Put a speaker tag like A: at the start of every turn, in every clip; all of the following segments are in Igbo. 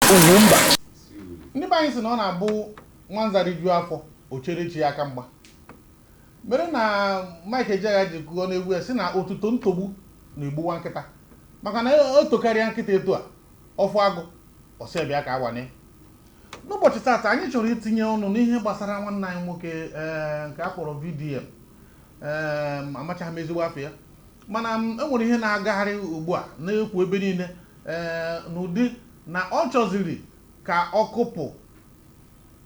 A: Ugwumba.
B: Ndị be anyị sị na ọ na-abụ nwanza rijuo afọ, o chere chi ya aka mgba. Mere na Mike Ejeagha ji kụọ n'egwu ya sị na otuto ntogbu na-egbuwa nkịta, maka na o tokarịa nkịta etu a ọfụ agụ ọsọ bịa ka awane. N'ụbọchị taata, anyị chọrọ itinye ọnụ n'ihe gbasara nwanne anyị nwoke, nke a kpọrọ VDM. Amachaghị m ezigbo afọ ya, mana e nwere ihe na-agagharị ugbu a na-ekwu ebe niile, n'ụdị na ọ chọziri ka ọ kụpụ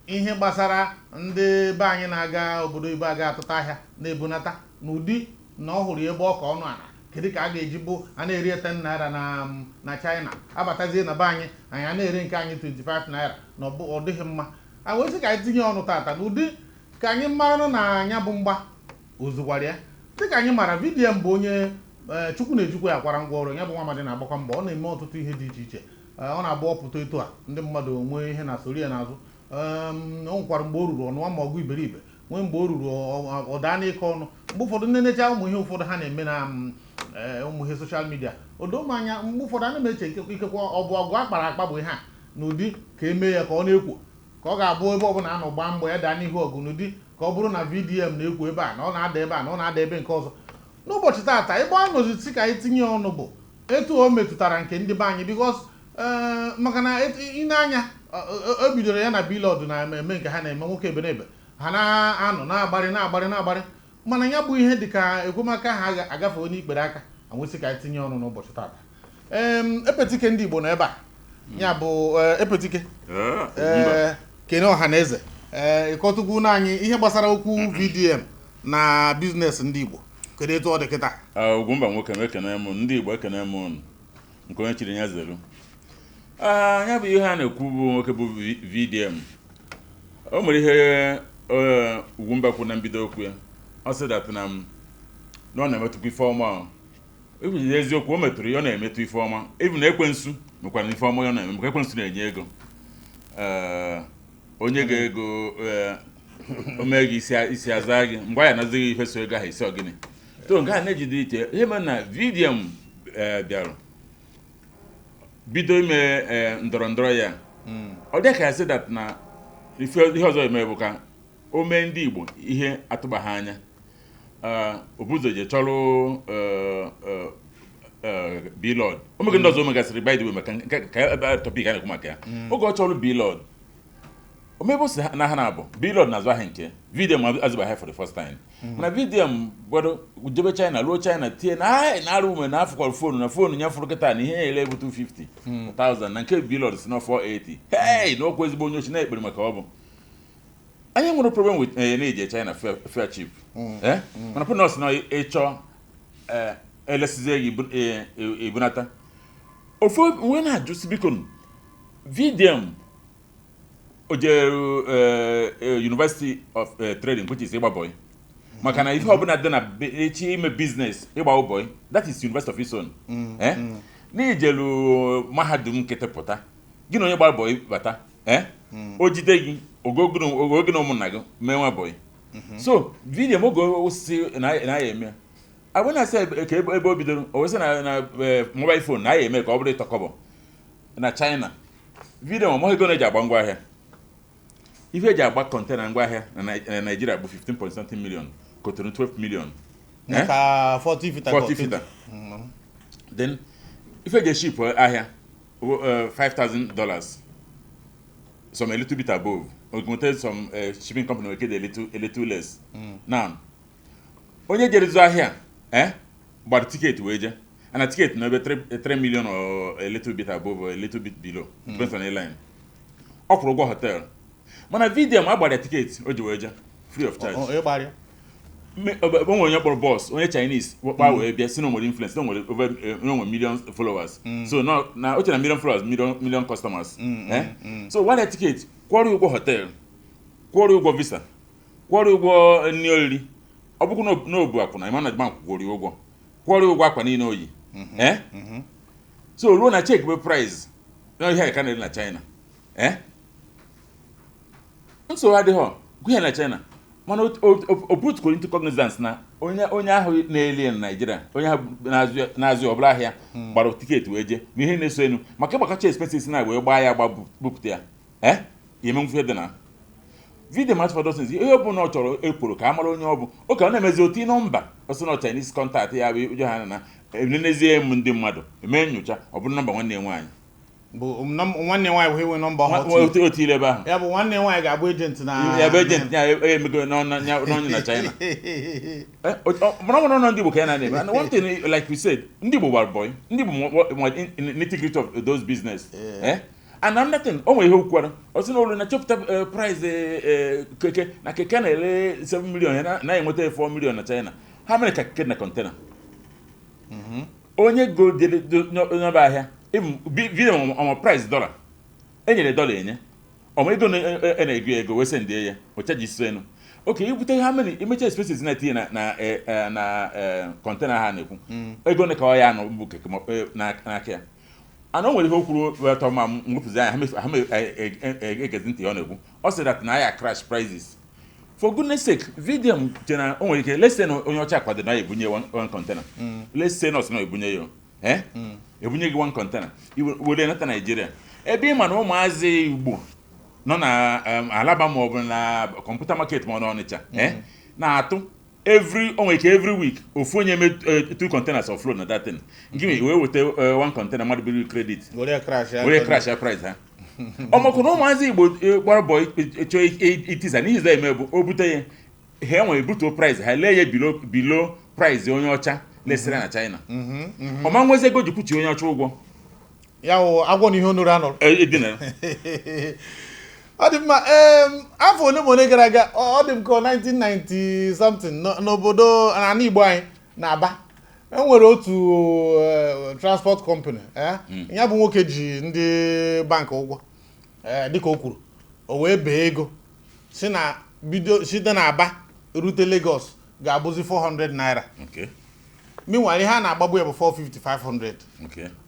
B: ihe gbasara ndị be anyị na-aga obodo oyibo aga atụta ahịa na-ebunata, n'ụdị na ọ hụrụ ebe ọ ka ọnụ ala. Kedu ka a ga-eji bụ a na-eri 10 naira na China, abatazie na be anyị, anyị a na-ere nke anyị 25 naira? Na ọ dịghị mma. A wee sị ka anyị tinye ọnụ tata n'ụdị ka anyị mara na anya bụ mgba ozukwara ya. Dịka anyị mara, VDM bụ onye Chukwu na-ejikwa ya akwara ngwa ọrụ ya. Bụ nwa amadi na-agbakwa mbọ, ọ na-eme ọtụtụ ihe dị iche iche. Ọ na-abụ ọpụta etu a, ndị mmadụ nwee ihe na soro ya n'azụ. O nwekwara mgbe o ruru ọnụwa ma ọgụ iberibe, nwee mgbe o ruru ọ daa n'ịkọ ọnụ. Mgbe ụfọdụ nnenecha ụmụ ihe ụfọdụ ha na-eme na ụmụ ihe social media, odo m anya. Mgbe ụfọdụ ana m eche, ikekwe ọ bụ ọgụ akpara akpa bụ ihe a, n'ụdị ka eme ya ka ọ na-ekwo, ka ọ ga-abụ ebe ọbụla a nọ gbaa mgbọ ya daa n'ihu ọgụ, n'ụdị ka ọ bụrụ na VDM na-ekwo ebe a, na ọ na-ada ebe a, na ọ na-ada ebe nke ọzọ. N'ụbọchị taata, ebe ọ nọzi si ka anyị tinye ọnụ bụ etu o metụtara nke ndị be anyị, because maka na ị na-anya o bidoro ya na Blord na-eme nke ha na-eme, nwoke ebenebe ha na-anọ na-agbarị na-agbarị na-agbarị, mana ya bụ ihe dịka ekwemaka ha agafe onye ikpere aka. Anwesị ka anyị tinye ọnụ n'ụbọchị taata. Epetike ndị Igbo nọ ebe a, ya bụ Epetike. Ee, kene ọha na eze. Ee, ịkọtụkwu na anyị ihe gbasara okwu VDM na business ndị Igbo. Kedu etu ọ dị kịta?
C: Ugwumba nwoke m, ekene m ndị Igbo, ekene m unu. Nke onye chiri ya zelu. Ya bụ ihe a na-ekwu bụ nwoke bụ VDM, o nwere ihe Ugwumba kwu na mbido okwu ya. Ọ sị that na m na ọ na-emetụkwa ife ọma. O ikwuzi eziokwu, o metụrụ ya, ọ na-emetụ ife ọma. Even na ekwensu mekwara ife ọma ya na-eme, maka ekwensu na-enye ego. Onye ga-ego, o mee gị isi isi aza gị mgbe a anazighị ife so ego ahụ isi ọgịnị to nke a na-ejide iche. Ihe mere na VDM bịara bido ime ndọrọ ndọrọ ya, ọ dị ka ya sị that na ife ihe ọzọ eme bụ ka o mee ndị Igbo ihe atụbaghị anya. Obuzo je chọrọ Blord, o mege ndị ọzọ o megasịrị. By the way, maka nke ka ebe topic a na-ekwu maka ya, oge ọ chọrọ Blord, omebe si na ha na-abụ Blord na-azụ ahịa nke VDM azụba ahịa for the first time, mana VDM gwado jebe China, ruo China tie na ai na-arụ ume na afụkwara phone na phone ya fụrụ kịta na ihe ya ele bụ 250,000, na nke Blord si na 480. Hey, na okwu ezigbo onye ochi na-ekpere maka ọ bụ anyị nwere problem with na-eje China fair cheap, mana pụnọs na ịchọ elesizie gị ibunata ofu wee na-ajụ si, biko, VDM o jere University of Trading, which is ịgba boy, maka na ihe ọbụla dị na echi ime business, ịgba boy, that is university of its own. N'ijelu mahadum nkịtị pụta, gị na onye gbara boy bata, o jide gị ogo gị na ụmụnna gị mee nwa boy. So VDM oge osisi na ya eme agba na-asị ka ebe o bidoro, o wesị na mobile phone na ya eme ka ọ bụrụ ịtọkọbọ na China. VDM ọmaghị ego na-eji agba ngwaahịa. Ife eji agba container ngwaahịa na Nigeria bụ 15 point something million, kotonu 12 million.
B: Nka 40 footer.
C: 40 footer. Then ife eji ship ahịa bụ $5,000, some a little bit above. Ogunte some shipping company nwere ike dị a little less. Now onye jere zụ ahịa gbara ticket wee jee, and na ticket na ebe 3 million or a little bit above or a little bit below, depends on airline. Ọ kwụrụ ụgwọ hotel, mana VDM agbara ticket o ji wee jee free of charge.
B: Ịgbarịa.
C: O nwere onye kpọrọ boss, onye Chinese kpa wee bịa si na o nwere influence, na o nwere over na o nwere million followers, so no na o chere na million followers, million million customers. So gbara ticket, kwụọrọ ụgwọ hotel, kwụọrọ ụgwọ visa, kwụọrọ ụgwọ nri oriri. Ọ bụkwa na obu akwụna ịma na bank kwụrụ ya ụgwọ, kwụọrọ ya ụgwọ akwa niile oyi. So ruo na check bụ price na ihe ka na-ere na China, nsogbu adịghọ gwa ya na China. Mana o put into cognizance na onye ahụ na-eli ya na Naịjirịa, onye ahụ na-azụ ya ọbụla ahịa gbara ticket wee jee ma ihe na-eso enu maka ịgbakacha expenses na wee gbaa ya agba bupụta ya, eh, ya eme mfe dị na video match for those things. Ihe ọ bụla ọ chọrọ ekworo ka a mara onye ọ bụ oke ọ na-emezi oti nọmba ọsọ na Chinese contact ya bụ ụjọ ha na enenezie m ndị mmadụ eme nyocha, ọ bụrụ nọmba nwanne ya nwaanyị.
B: Bụ nwanne nwaanyị bụ inwe nọmba hot.
C: Otu ile ebe ahụ.
B: Ya bụ nwanne nwaanyị ga-abụ agent na
C: Ya bụ agent ya emego n'ọnụ na China. Mana ọ nwere ọnụ ndị Igbo ka ya na-eme. And one thing, like we said, ndị Igbo gbara boy, ndị Igbo nitty-gritty of those business. And another thing, o nwere ihe okwukwara, ọ sị na olu na chọpụta price keke na keke na-ere 7 million, ya na-enweta 4 million na China. Ha mere ka keke na container onye go n'ọba ahịa video ọma price dollar enyere dollar enye ọma ego na-ego ego wee sendie ya o charge enu oke ibute ha many imecha expenses na-etinye na container ha na-ekwu ego ne ka ọ ya nọ bụ keke n'aka ya. Ana o nwere ihe o kwuru wee tọ ma m wepụzi anya ha egezi ntị ya ọ na-ekwu. Ọ sị that na ya crash prices. For goodness sake, video m che na o nwere ike, let's say na onye ọcha kwadoro na ya ebunye one container, let's say na ọ sị na ebunye ya, ebunye gị one container, were nata Naijiria, ebe ị ma na ụmụazị Igbo nọ na Alaba maọbụ na computer market ma ọ na Ọnịcha na-atụ every, o nwere ike every week ofu onye eme two containers of float na that thing nke wee weta one container mmadụ biri credit
B: were crash ya.
C: Were crash ya price ha. Ọmakụ na ụmụazị Igbo gbara bọ chọọ itiza n'ihi za eme bụ o bute ya, ha enwere butuo price ha lee ya below price onye ọcha lesịrị na China. Ọma nwezi ego ji kwuchi onye ọcha ụgwọ.
B: Ya wụ agwọ na ihe onuru anọrọ.
C: Edina.
B: Ọ dị mma. Afọ ole ma ole gara aga, ọ dị m ka 1990 something, n'obodo n'ala Igbo anyị na-Aba, e nwere otu transport company. Ya bụ nwoke ji ndị bankị ụgwọ, dịka o kwuru, o wee bee ego si na bido site na Aba rute Lagos ga-abụzi 400 naira. Meanwhile, ihe a na-agbagbu ya bụ 450, 500.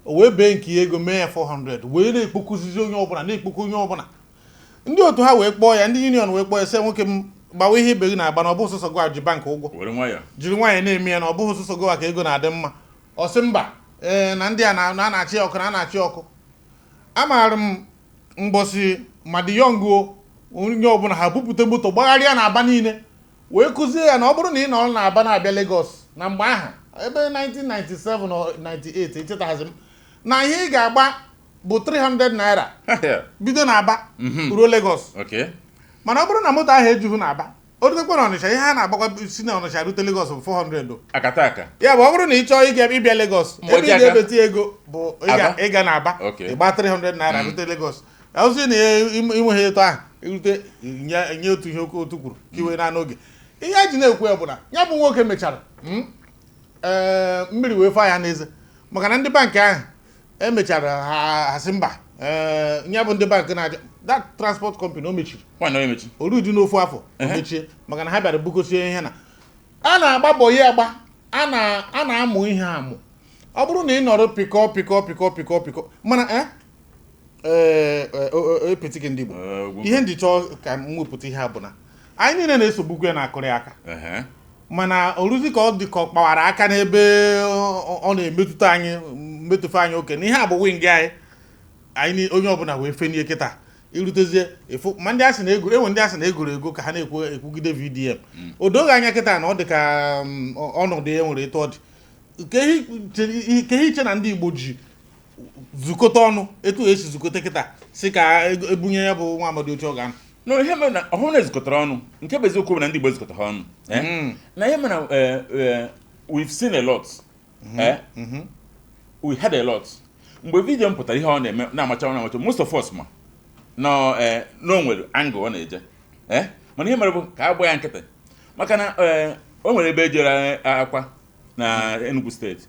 B: O wee bee nke ya ego mee ya 400, wee na-ekpokuzizi onye ọbụla, na-ekpoku onye ọbụla. Ndị otu ha wee kpọọ ya, ndị union wee kpọọ ya, sị nwoke m gbawa ihe ibe gị na-agba na ọ bụghị sọsọ gwa ji bankị ụgwọ.
C: Were nwayọọ.
B: Jiri nwaanyị na-eme ya na ọ bụghị sọsọ gwa ka ego na-adị mma. Ọ sị mba, ee, na ndị a na na-achị ọkụ na a na-achị ọkụ. Amaara m mbọsị ma dị yọng o, onye ọbụla ha bupụta moto gbagharịa na Aba niile wee kụzie ya na ọ bụrụ na ị nọrọ na Aba na-abịa Lagos na mgbe aha ebe 1997 or 98, echetaghazi m, na ihe ị ga-agba bụ 300 naira bido na Aba ruo Lagos. Mana ọ bụrụ na moto ahụ ejughị na Aba, o rutekwa na Ọnịcha, ihe a na-agbakwa si na Ọnịcha rute Lagos bụ 400 o.
C: Akata aka.
B: Ya bụ ọ bụrụ na ị chọọ ịga ịbịa Lagos, ebe
C: Mgbaji
B: ị
C: aka.
B: ga-ebeti ego bụ
C: Aba?
B: ịga na Aba, ịgba 300 naira rute Lagos. Ọzọ na inweghị eto ahụ irute nye otu ihe otu kwuru ka iwe na n'oge. Ihe a ji na-ekwu ya bụ na ya bụ nwoke mechara mmiri wee faa ya n'eze, maka na ndị bankị ahụ emechara ha sị mba, ya bụ ndị bankị na-aja that transport company o mechiri.
C: Nwaanyị onye mechi.
B: Oru dị n'ofu afọ o mechie, maka na ha bịara bugosie ihe na a na-agba bọyị agba, a na-amụ ihe amụ. Ọ bụrụ na ị nọrọ pịkọ pịkọ pịkọ pịkọ pịkọ mana epetike ndị Igbo. Ihe ndị chọọ ka m wepụta ihe a bụ na anyị niile na-esogbukwu ya na-akụrị aka, mana oruzi ka ọ dị ka ọ kpawara aka n'ebe ọ na-emetụta anyị, mmetụta anyị oke na ihe a bụ wing anyị onye ọbụla wee fenie kịta irutezie efu ma ndị asị na egoro enwe ndị asị na egoro ego ka ha na-ekwu ekwugide VDM. O doghị anya kịta na ọ dị ka ọnọdụ ya nwere etu ọ dị nke ihe iche na ndị Igbo ji zukọta ọnụ etu esi zukọta kịta si ka ebunye ya bụ nwa amadi oche ọ ga-anọ.
C: No, ihe mere na ọhụrụ na-ezukọtara ọnụ, nke bụ eziokwu bụ na ndị Igbo ezukọtara ọnụ. Na ihe mere na we've seen a lot, we had a lot mgbe video m pụtara ihe ọ na-eme na-amacha na-amacha, most of us ma na na o nwere angle ọ na-eje, mana ihe mere bụ ka a gbaa ya nkịtị, maka na o nwere ebe ejere akwa na Enugu steeti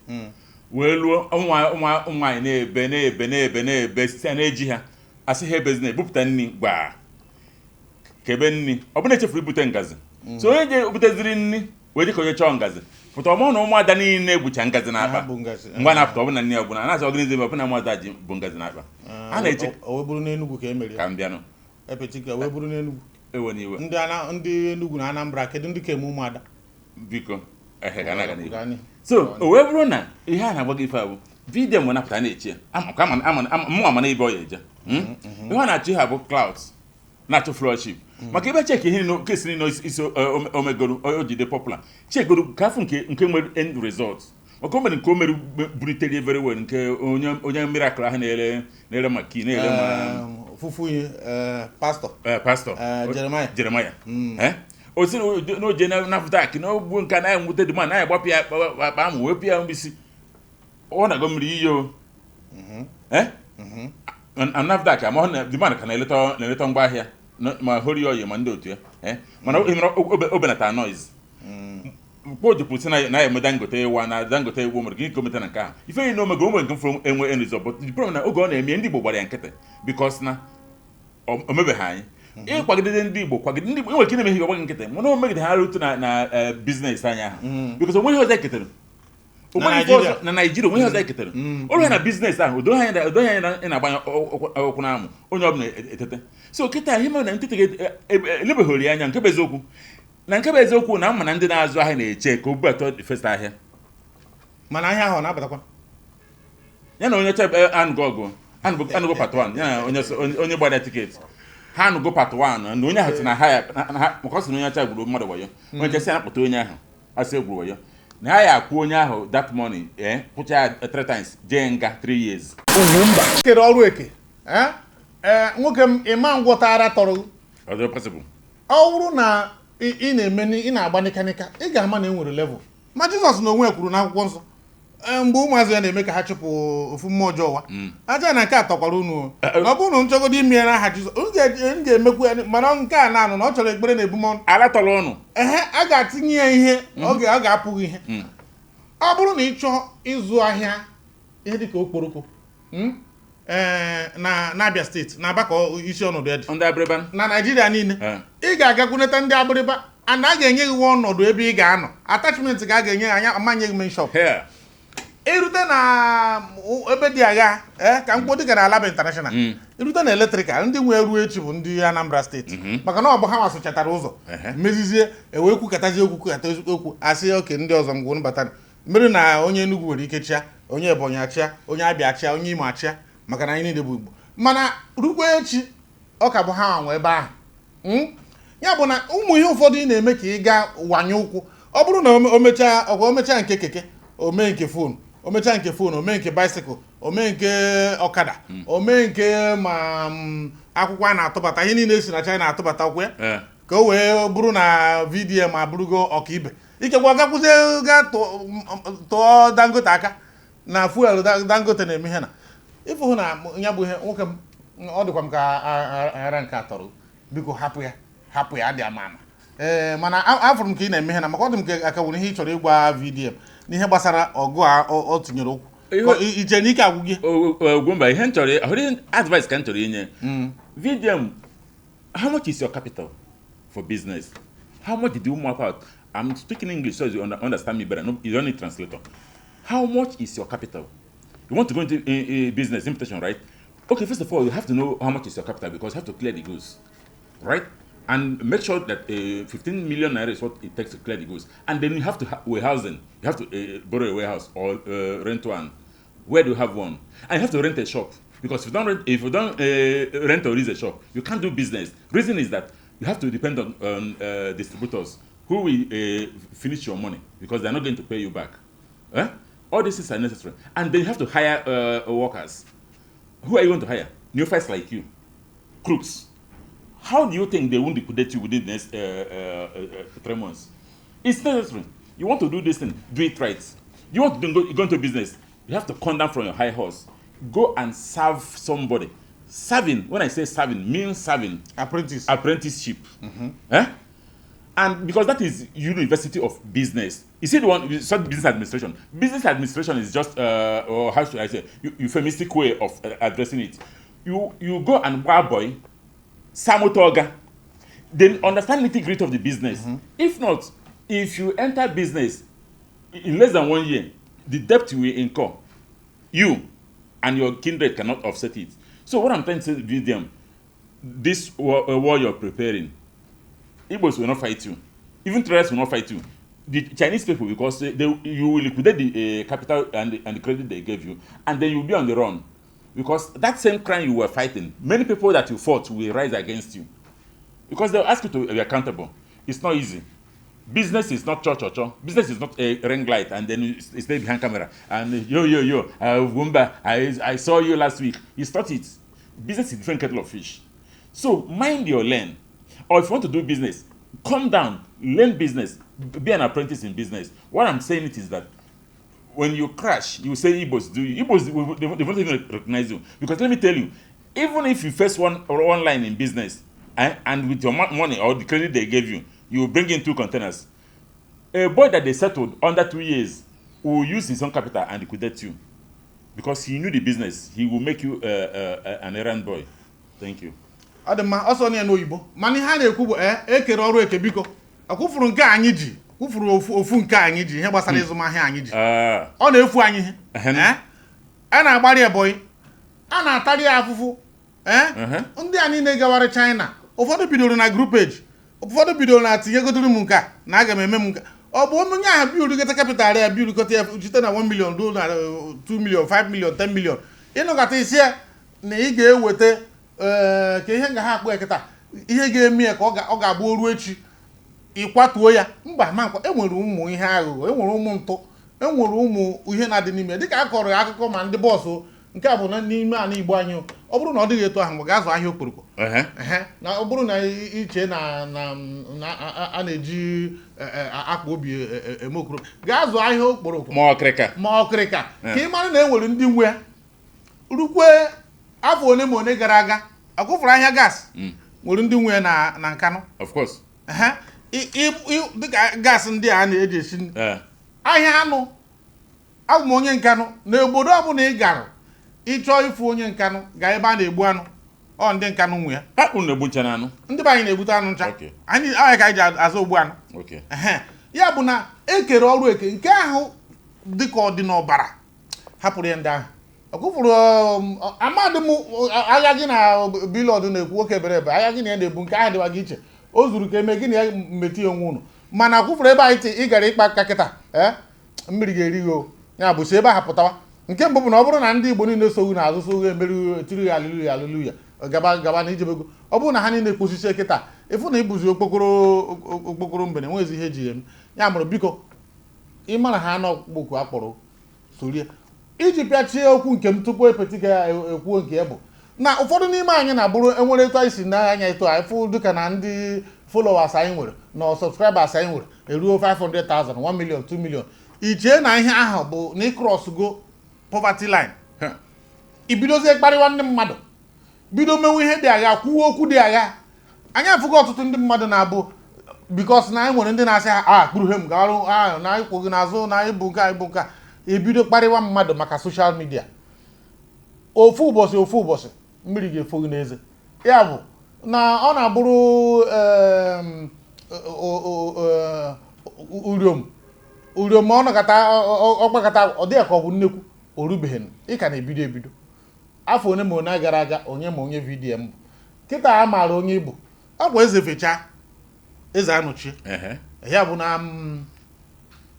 C: wee luo ụmụ nwaanyị na-ebe na-ebe na-ebe na-ebe site na-eji ha asị ha ebezi na-ebupụta nri gbaa kebe nri, ọ bụrụ na echefuru ibute ngazi, so onye je buteziri nri wee dịka onye chọọ ngazi pụta ọmụ na ụmụada niile gbucha ngazi
B: Ha
C: n'akpa.
B: bụ ngazi.
C: Mgbe a na-apụta ọbụna nri ọbụla na-asị ọgịnịzi ebe ọbụna ụmụada ji bụ ngazi n'akpa a na-eche.
B: O wee bụrụ n'Enugu ka e mere
C: ka
B: ya.
C: M bịanụ.
B: Epetike, o wee bụrụ n'Enugu.
C: Ewe n'iwe.
B: Ndị Enugu na Anambra, kedu ndị ka eme ụmụada?
C: Biko, ehe, ga na-aga n'ihu.
B: Gaa n'ihu.
C: So o wee bụrụ na ihe a na-agba gị ife a bụ VDM wee napụta na-echi ya. Ama- mụ ama na ebe ọ ya eje. Ihe ọ na-achọ ihe a bụ clout, na-achọ followership, maka ebe cheki ihe kesi niile isi omegoro o jide popular, chekoro ka afọ nke nwere end result, maka o mere nke o mere bulitere very well, nke onye miracle ahụ na-ere maki na-ere ma
B: Fufu ihe pastọ.
C: Pastọ.
B: Jeremiah.
C: Jeremiah. Eh? O si n'oje na NAFDAC na ogbu nke anaghị enwute demand, anaghị agbapụ ya akpa amụ wepụ ya mbisi ọ na-agọ mmiri iyi o. Eh? Na NAFDAC ama na demand ka na-eleta ngwaahịa ma hori oyi ma ndị otu ya. Eh? Mana o mere o benata noise. Mkpo jupụ si na ya eme Dangote ịwa na Dangote egwu mere gịnị ka o meta na nke ahụ ife niile omego onwe nke mfụrụ enwe end result. But the problem na oge ọ na-eme, ndị Igbo gbara ya nkịtị because na o mebeghị anyị ịkwagide ndị Igbo, kwagide ndị Igbo enwere ike na-eme ihe ọgbaghị nkịtị, mana o megide ha rute na business anyị ahụ, because onweghị ọzọ eketere.
B: Na
C: Onweghị ife
B: Naịjirịa.
C: ọzọ na Naijiria, onweghị ọzọ eketere ụlọ ya na business ahụ odo ha anya na ị na-agbanye ọkụ n'amụ onye ọbụla etete. So kịta ihe mere na nkịtị ga elebeghori anya, nke bụ eziokwu na nke bụ eziokwu na mma na ndị na-azụ ahịa na-eche ka o bubata first ahịa.
B: Mana ahịa ahụ ọ na-abatakwa?
C: Ya na onye ọcha anụgo ọgụ, anụgo part 1, ya na onye gbara ticket ha anụgo part 1, na onye ahụ sị na ha ya maka ọ sị na onye ọcha gburu mmadụ wayo, onye ọcha sị ya kpụta onye ahụ asị egburu wayo na ha ya akwụ onye ahụ that money, kwụcha ya three times, jee nga 3 years.
B: Kere ọrụ eke. Ee, nwoke m, ịma ngwọta ara tọrọ.
C: Ọ dị possible?
B: Ọ bụrụ na ị na-eme ị na-agba nịkanịka, ị ga-ama na e nwere level. Ma Jizọs na onwe ya kwuru n'akwụkwọ nsọ, mgbe ụmụazụ ya na-eme ka ha chụpụ ofu mmụọ ọjọọ wa aja na nke a tọkwara unu o. Na ọ bụrụ na nchọgodo ime ya n'aha Jizọs, m ga-emekwu ya, mana nke a na-anụ na ọ chọrọ ekpere na ebumọnụ.
C: Ala tọrọ ụnụ.
B: Ehe, a ga-atinye ya ihe ọ ga-apụghị ihe. Ọ bụrụ na ị chọọ ịzụ ahịa ihe dịka okporoko, ee, na n'Abia Steeti, na Aba ka isi ọnọdụ ya dị,
C: ndị abịrịba.
B: Na Naijiria niile,
C: Eh.
B: ị ga-agakwuneta ndị abịrịba ana a ga-enye gị ọnọdụ ebe ị ga-anọ, attachment ka a ga-enye gị, anya amanye gị main shop.
C: Here.
B: Irute na ebe dị agha, ee, ka mkpo dịka na Alaba International, irute na electrical, ndị nwe ruo echi bụ ndị Anambra Steeti, maka na ọ bụ ha nwasụchatara ụzọ mezizie ewee kwukọtazi okwu, kwukọta okwu, asị oke ndị ọzọ ngwụ bata mmiri na onye Enugu nwere ike chịa, onye Ebonyi achịa, onye Abịa achịa, onye Imo achịa, maka na anyị niile bụ Igbo. Mana rukwa echi, ọ ka bụ ha nwe ebe ahụ. Ya bụ na ụmụ ihe ụfọdụ ị na-eme ka ị gaa wanye ụkwụ, ọ bụrụ na o mechaa ọkwa, o mechaa nke keke, o mee nke phone, o mechaa nke phone, o mee nke bicycle, o mee nke ọkada, o mee nke ma akwụkwọ a na-atụbata, ihe niile esi na China atụbata akwụkwọ ya, ka o wee bụrụ na VDM abụrụgo ọkaibe, ikekwe ọ gakwuzie gaa tụọ Dangote aka na fuel. Dangote na-eme ihe na ịfụ na ya bụ ihe. Nwoke m, ọ dịkwa m ka ara nke a tọrọ. Biko hapụ ya, hapụ ya, adị ama ama. Ee, mana afụrụ m ka ị na-eme ihe na maka ọ dị m ka aka nwere ihe ị chọrọ ịgwa VDM n'ihe gbasara ọgụ a ọ tinyere ụkwụ. Ka iche na ike agwụ gị.
C: Ugwumba, ihe m chọrọ ahụrụ, ihe advice ka m chọrọ inye VDM: how much is your capital for business? How much did you map out? I'm speaking English so you understand me better. No, you don't need translator. How much is your capital? You want to go into business importation, right? Okay, first of all, you have to know how much is your capital, because you have to clear the goods, right? And make sure that 15 million naira is what it takes to clear the goods. And then you have to warehousing. You have to borrow a warehouse or rent one. Where do you have one? And you have to rent a shop, because if you don't rent or lease a shop, you can't do business. Reason is that you have to depend on distributors who will finish your money because they're not going to pay you back. Eh? All these things are necessary. And then you have to hire workers. Who are you going to hire? Neophytes like you, crooks. How do you think they won't liquidate you within the next 3 months? It's necessary. You want to do this thing, do it right. You want to go into business, you have to come down from your high horse. Go and serve somebody. Serving, when I say serving, means serving.
B: Apprentice.
C: Apprenticeship. Eh? And because that is university of business. You see the one, you said business administration. Business administration is just, or how should I say, euphemistic way of addressing it. You go and buy boy, Samotoga, then understand nitty gritty of the business. If not, if you enter business in less than one year, the debt you will incur, you and your kindred cannot offset it. So what I'm trying to say to them, this war you're preparing, Igbos will not fight you. Even traders will not fight you. The Chinese people, because you will liquidate the capital and the credit they gave you, and then you'll be on the run. Because that same crime you were fighting, many people that you fought will rise against you. Because they'll ask you to be accountable. It's not easy. Business is not cho cho cho. Business is not a ring light and then you stay behind camera and yo yo yo, Wumba, I saw you last week. It's not it. Business is a different kettle of fish. So mind your lane. Or if you want to do business, come down, learn business, be an apprentice in business. What I'm saying it is that when you crash, you say Igbos do you. Igbos, they won't even recognize you. Because let me tell you, even if you face one or one line in business, and with your money or the credit they gave you, you bring in 2 containers. A boy that they settled under 2 years will use his own capital and liquidate you. Because he knew the business. He will make you an errand boy. Thank you.
B: Ọ dị mma, ọsọ na ya n'oyibo. Mana ihe a na-ekwu bụ ekere ọrụ eke biko. Akwụfuru nke anyị ji, kwụfuru ofu nke anyị ji, ihe gbasara ịzụmahịa anyị ji. Ọ na-efu anyị ihe. A na-agbari ebonyi, a na-atarị ya afụfụ. Ndị a niile gawara China, ụfọdụ bidoro na group age, ụfọdụ bidoro na tinyegodoro m nke a na aga m eme m nke a. Ọ bụ onye ahụ biurugota capital ya biurukọta ya site na 1 million ruo na 2 million, 5 million, 10 million. Ịnọkọta isi ya na ị ga-eweta ka ihe nga ha akpụ ya kịta, ihe ga-eme ya ka ọ ga-abụ o ruo echi ịkwatuo ya. Mba, ma nkwa, enwere ụmụ ihe aghụghọ, enwere ụmụ ntụ, enwere ụmụ ihe na-adị n'ime, dịka a kọrọ ya akụkọ ma ndị bọọsụ nke a bụ na n'ime ala Igbo anyị. Ọ bụrụ na ọ dịghị etu ahụ, mgbe ga-azụ ahịa okporoko. Na ọ bụrụ na iche na a na-eji akpa obi eme okporoko, gaa zụọ ahịa okporoko.
C: Ma ọkịrịka.
B: Ma ọkịrịka. Ka ị mara na e nwere ndị nwe ya. Rukwe afọ ole ma ole gara aga, akwụfụrụ ahịa gas. Nwere ndị nwe ya na Nkanụ.
C: Of course.
B: Dịka gas ndị a na-eji esi nri. Ahịa anụ, abụ m onye Nkanụ, na obodo ọbụla ị gara ịchọọ ịfụ onye Nkanụ, gaa ebe a na-egbu anụ, ọ ndị Nkanụ nwe ya.
C: Ha unu na-egbu ncha n'anụ?
B: Ndị be anyị na-egbute anụ ncha. Anyị ahịa ka anyị ji azụ ogbu anụ. Ya bụ na ekere ọrụ eke nke ahụ dịka ọ dị n'ọbara, hapụrụ ya ndị ahụ. Ọkụfụrụ, amadị m ahịa gị na Blord na-ekwu nwoke ebere ebe ahịa gị na ya na-ebu nke ahụ dịwa gị iche, o zuru ka eme gị na ya metụ ya onwe unu. Mana akwụfụrụ ebe anyị ị gara ịkpa aka kịta, mmiri ga-eri gị o. Ya bụ si ebe ahụ pụtawa. Nke mbụ bụ na ọ bụrụ na ndị Igbo niile soghu n'azụ soghu emeri tiri ya aliluya aliluya gaba gaba na ijebego, ọ bụrụ na ha niile kwụsịsị kịta, ịfụ na ịbụzi okpokoro mbe na enweghịzi ihe eji ya eme. Ya mụrụ biko ị mara ha anọ ọkpụkpọ akpọrọ sorie iji pịachie okwu nke m tupu epeti ga-ekwuo nke ya bụ na ụfọdụ n'ime anyị na-abụrụ enwere etu anyị si n'anya etu anyị fụ dịka na ndị followers anyị nwere na subscribers anyị nwere eruo 500,000, 1 million, 2 million, ichee na ihe ahụ bụ na ịcross go poverty line. Ibidozie kparịwa ndị mmadụ, bido mewe ihe dị agha, kwuo okwu dị agha. Anyị afụgo ọtụtụ ndị mmadụ na-abụ because na anyị nwere ndị na-asị ha a kpụrụ m gawarụ a na anyị kwụ gị n'azụ na ịbụ nke a ịbụ nke a, ebido kparịwa mmadụ maka social media. Ofu ụbọchị ofu ụbọchị mmiri ga-efo gị n'eze. Ya bụ na ọ na-abụrụ uriom uriom ọ nọkọta ọgbakọta ọ dịghị ka ọ bụ nnekwu o rubeghị, ị ka na-ebido ebido. Afọ one ma one gara aga onye ma onye VDM bụ kịta a maara onye Igbo, ọ bụ eze fechaa eze anọchie. Ya bụ na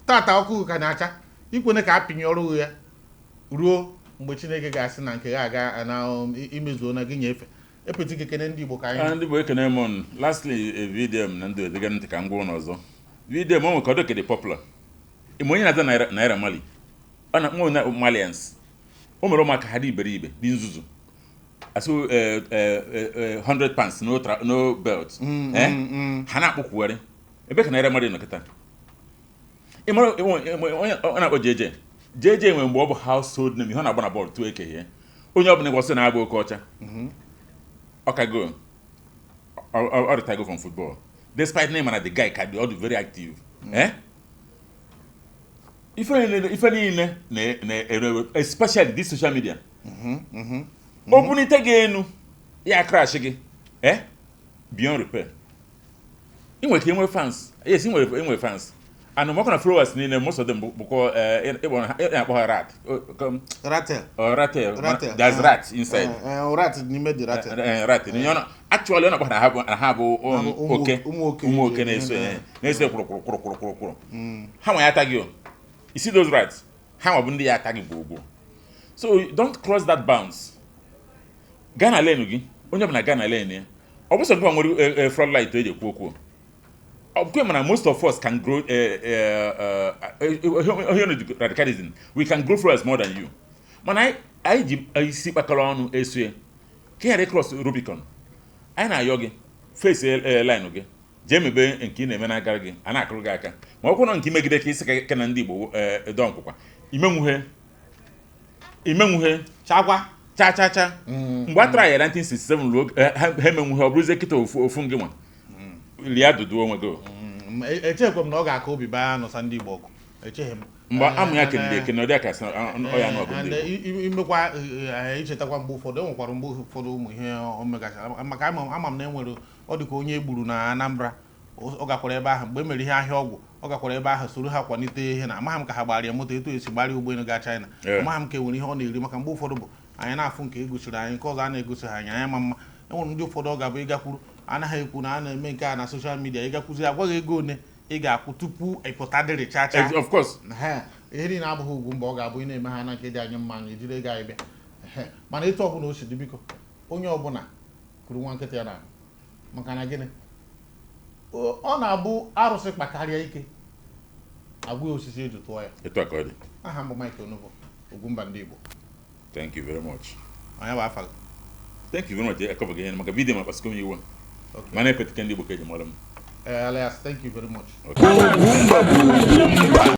B: tata ọkụ ka na-acha ikwene ka apịnye ọrụ ya ruo mgbe Chineke ga-asị na nke ya aga na imezuo na gị nyefe epeti kekene ndị Igbo ka anyị
C: ndị Igbo ekene m unu. Lastly, VDM na ndị odega ntị ka m gwa ụnụ ọzọ. VDM o nwere ka ọ dị ka dị popular. Ime onye na-aza Naira Marley, ọ na nwa onye Malians, o mere ụmụaka ha dị iberibe dị nzuzu asị 100 pounds no no belt. Ha na-akpọkwugharị ebe ka Naira Marley nọ kịta. Ị mara onye ọ na-akpọ JJ. JJ nwere mgbe ọ bụ household name, ihe ọ na-agba na bọọlụ tụọ eke ya onye ọbụla gwasị na-agba oke ọcha ọkago ọ retire from football despite na ịma na the guy ka dị ọ dị very active. Ife niile na-ere especially this social media o bunite gị enu ya crash gị beyond repair. Ị nwere ka enwe fans, yes, ị nwere fans. And maka na followers niile, most of them bụkwa ịkpọ ha, ị na-akpọ ha rat.
B: Ratel.
C: Ratel.
B: Ratel.
C: There's rat inside.
B: Rat n'ime dị ratel.
C: Rat. Actually, ọ na-akpọ ha na ha bụ oke.
B: Ụmụ oke.
C: Ụmụ oke na-eso na-eso kwụrụ kwụrụ kwụrụ kwụrụ kwụrụ kwụrụ. Ha nwa ya ata gị o. You see those rats? Ha nwa bụ ndị ya ata gị gboo. So don't cross that bounds. Gaa na lane gị, onye ọbụla gaa na lane ya. Ọ bụ sọ gị nwere floodlight eji ekwu okwu. Ọ bụkwa mana most of us can grow radicalism. We can grow flowers more than you. Mana anyị ji isi kpakọrọ ọnụ eso ya. Ka ghara cross Rubicon. Anyị na-ayọ gị face line gị, jee mebe nke ị na-eme n'agara gị, a na-akụrụ gị aka. Ma ọ bụrụ na nke imegide ka isi ka na ndị Igbo dọọ nkwụkwa imenwuhe
B: Chakwa.
C: Cha cha cha. Mgbe a tara ya 1967 ruo ha emenwuhe, ọ bụrụzie kịta ofu ofu ngị nwa lie dudu onwe gị.
B: Echeghị m na ọ ga-aka obi baa nụsa ndị Igbo ọgụ, echeghị m.
C: Mgbe amụ ya kenere ekene, ọ dị ka sị ọ ya nụ ọgụ ndị Igbo.
B: Imekwa ichetakwa mgbe ụfọdụ e nwekwara mgbe ụfọdụ ụmụ ihe o megachara, maka ama m na e nwere, ọ dị ka onye e gburu na Anambra, ọ gakwara ebe ahụ mgbe e mere ihe ahịa ọgwụ, ọ gakwara ebe ahụ soro ha kwalite ihe na amaghị m ka ha gbara ya moto etu esi gbara ụgbọelu gaa China. Amaghị m ka e nwere ihe ọ na-eri, maka mgbe ụfọdụ bụ anyị na-afụ nke egosiri anyị, nke ọzọ a na-egosi ha anyị anya ma mma. Enwere ndị ụfọdụ ọ ga-abụ ịgakwuru anaghị ekwu na a na-eme nke a na social media, ịgakwuzi agwaghị ego one ị ga-akwụ tupu ịpụta dịrị chaa chaa.
C: Of course.
B: Ihe niile abụghị ugwu mgbe ọ ga-abụ ị na-eme ha na nke dị anyị mma, anyị ejiri ego anyị bịa. Mana etu ọbụla o si dị, biko, onye ọbụla kuru nwa nkịta ya na, maka na gịnị, ọ na-abụ arụsị kpakarịa ike agwụ ya osisi eji tụọ ya.
C: Etu a ka ọ dị.
B: Aha m bụ Mike Onovo, Ugwumba ndị Igbo.
C: Thank you very much.
B: Onye bụ afa gị?
C: Thank you very much. Akọbụghị ihe maka video ma kpasuko m iwe, mana epetike ndị Igbo ka eji mara m.
B: Elias, thank you very much.
C: Okay.
A: Ugwumba bụ Ugwumba.